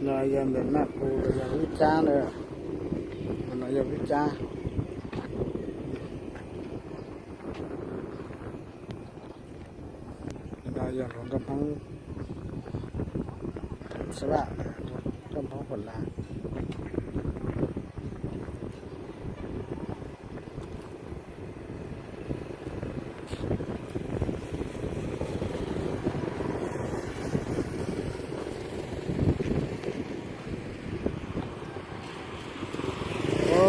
No yog ntawm Naj Qus los yog Vwj Cab na. No yog Vwj Cab. No yog hluas nkauj Hmoob Xab Vaj, nkauj Hmoob Huam Las.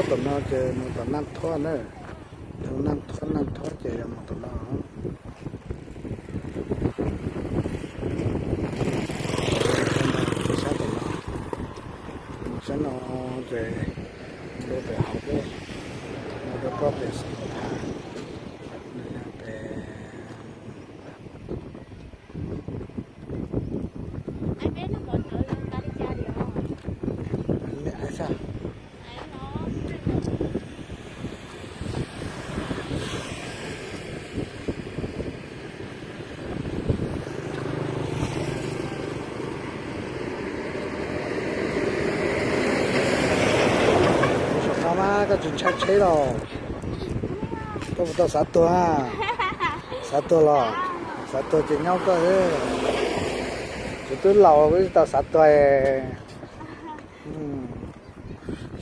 Tom no ces mus tom Naj Thuab na. Tus Naj Thuab, Naj Thuab ces yog mus tom no. Sab tom no, sab no ces dua pem hauv peb, no rau pem Xeev Khuam Thas, no yog pem Saum no mas koj tsis ntshai tsheb los? Koj puas tau xav tuag? Xav tuag los? Xav tuag ces nyob koj. Kuv twb laus kuv tsis tau xav tuag.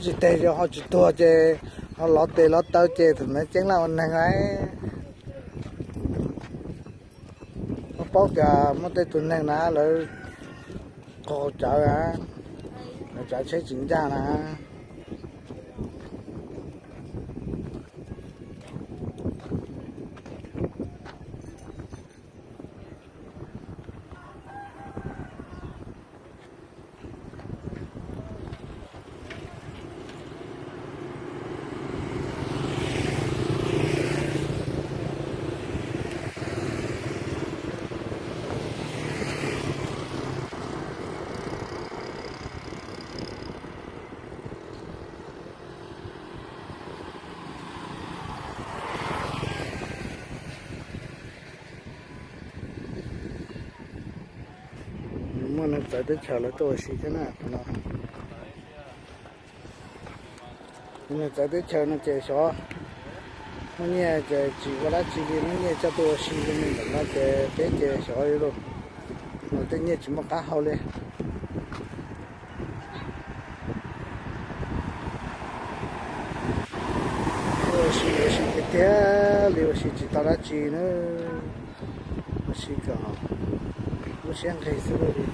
Tsis tes yog ho tsis tuag ces ho lov tes lov taw ces thaum ntawd ceeb laj ua neeg lauj. Muab paub tias muaj tej tug neeg na lawv qaug cawv, lawv tsav tsheb tsis ncaj na. Muaj neeg txawv teb chaws lawv tuaj ua si thiab na no. Neeg txawv teb chaws no ces xyov muaj nyiaj ces tsis ua dab tsi li, muaj nyiaj coj tuaj ua si li ntawm no ces peb ces xyov li lauj. Tej nyiaj tsis muaj qab hau li. Ua si ua si tiag tiag li, ua si tsis tau dab tsi na. Ua si kom lub siab nqig xwb li.